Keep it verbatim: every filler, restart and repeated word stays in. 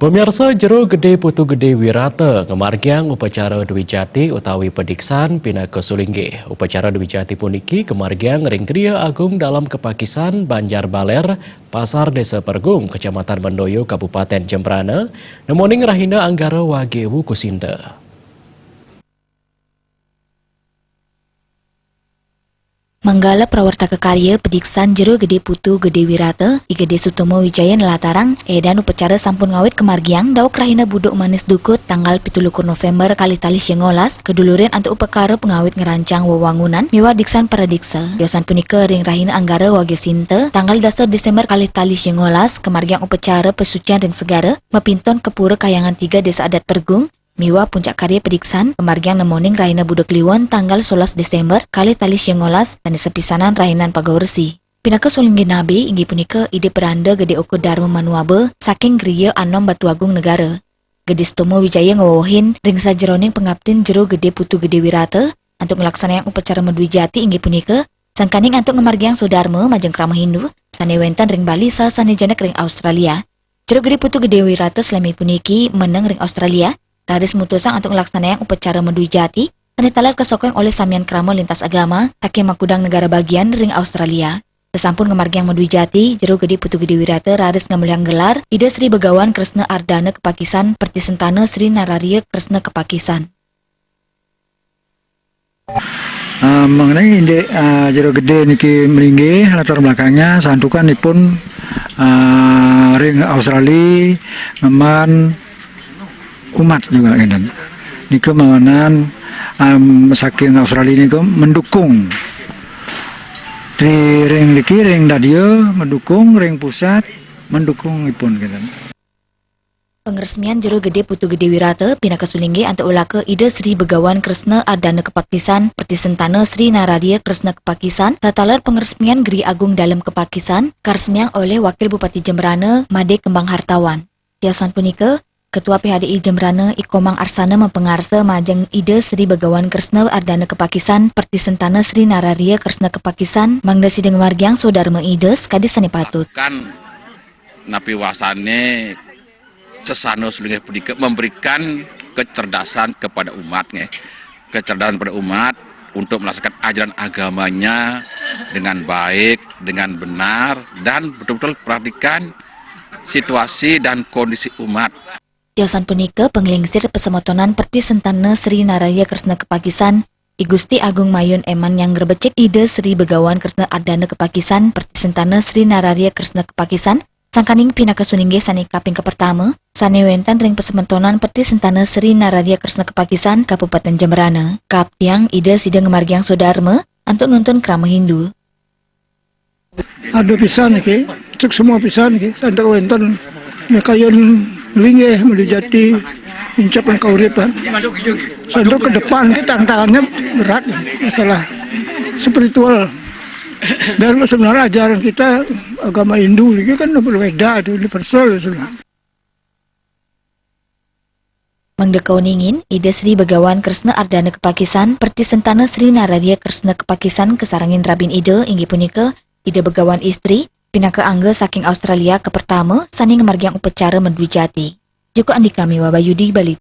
Pemirsa, Jero Gede Putu Gede Wirata ngamargiang upacara Dwijati utawi Pediksan pinaka sulinggih. Upacara Dwijati puniki kamargiang ring Griya Agung Dalem Kepakisan, Banjar Baler, Pasar Desa Pergung, Kecamatan Mendoyo, Kabupaten Jembrana, nemoning rahina Anggara Wage Wuku Sinta. Manggala prawartaka karya Pediksan Jero Gede Putu Gede Wirata, I Gede Sutomo Wijaya nlatarang, édan upacara sampun ngawit kamargiang daweg rahina Buduk Manis Dukut tanggal pitu likur November kalih tali sia ngolas, kadulurin antuk upakara pangawit ngrancang wewangunan miwah diksan pradiksa. Tiosan punika ring rahina Anggara Wage Sinta, tanggal dasa Desember kalih tali sia ngolas, kamargiang upacara pasucian ring segara, mapinton ka Pura Kahyangan Tiga Desa Adat Pergung, miwah puncak karya Pediksan, kamargiang nemoning rahina Buda Kliwon tanggal solas Desember, kalih tali sia ngolas, sane sapisanan rahinan Pagawa Resi. Pinaka sulinggih nabe inggih punika Ida Peranda Gede Oka Darma Manuaba saking Griya Anom Batu Agung Negara. Gede Sutomo Wijaya ngwewehin ring sajeroning pangaptin Jero Gede Putu Gede Wirata antuk nglaksanayang upacara madwijati inggih punika, sangkaning antuk ngamargiang swadarma majeng krama Hindu sane wenten ring Bali saha sane jenek ring Australia. Jero Gede Putu Gede Wirata salami puniki meneng ring Australia, raris mutusang antuk nglaksanayang upacara madwijati sane taler kasoking olih samian krama lintas agama saking makudang negara bagian ring Australia. Sasampun ngamargiang madwijati, Jero Gede Putu Gede Wirata raris ngamolihang gelar Ida Sri Bagawan Kresna Ardana Kepakisan Pertisentana Sri Nararia Kresna Kepakisan. Ah, mengenai indik, ah, Jero Gede niki melinggih, latar belakangnya santukan ipun, ah, ring Australia ngemban umat juga ngenten. Nika mawanan, am, saking Australia nika mendukung. Di ring niki, ring dadia mendukung, ring pusat mendukung ipun ngenten. Pangresmian Jero Gede Putu Gede Wirata pinaka sulinggih antuk ulaka Ida Sri Begawan Kresna Ardana Kepakisan, Pertisentana Sri Nararia Kresna Kepakisan, tataler pangresmian Gri Agung Dalem Kepakisan, karesmiang olih Wakil Bupati Jembrana, Made Kembang Hartawan. Tiosan punika, Ketua P H D I Jembrana, I Komang Arsana mapangarsa majeng Ida Sri Begawan Kresna Ardana Kepakisan, Pertisentana Sri Nararia Kresna Kepakisan, mangda sida ngamargiang swadarma Ida sakadi sane patut. Kan napi wasane sesana sulinggih punika memberikan kecerdasan kepada umat, nggih. Kecerdasan kepada umat untuk melaksanakan ajaran agamanya dengan baik, dengan benar, dan betul-betul perhatikan situasi dan kondisi umat. Tiosan punika, panglingsir pasemetonan Pertisentana Sri Nararia Kresna Kepakisan, I Gusti Agung Mayun Eman Nyanggra becik Ida Sri Begawan Kresna Ardana Kepakisan, Pertisentana Sri Nararia Kresna Kepakisan, sangkaning pinaka sulinggih sane kaping kapertama, sane wenten ring pasemetonan Pertisentana Sri Nararia Kresna Kepakisan, Kabupaten Jembrana. Kaptiang Ida sida ngamargiang swadarma, antuk nuntun krama Hindu. Ada pisan niki, cek semua pisan niki, santak wenten. Ini kayun linggih, melu jati, incap dan kauripan. Santuk ke depan ke tantangannya berat, masalah spiritual. Dan sebenarnya ajaran kita agama Hindu ini kan berbeda, itu universal sebenarnya. Mangda kauningin, Ida Sri Begawan Kresna Ardana Kepakisan, Pertisentana Sri Nararia Kresna Kepakisan kasarengin rabin Ida, inggih punika Ida Begawan Istri, pinaka angga saking Australia kapertama, sane ngamargiang upacara madwijati. Joko Andika miwah Bayudi Bali.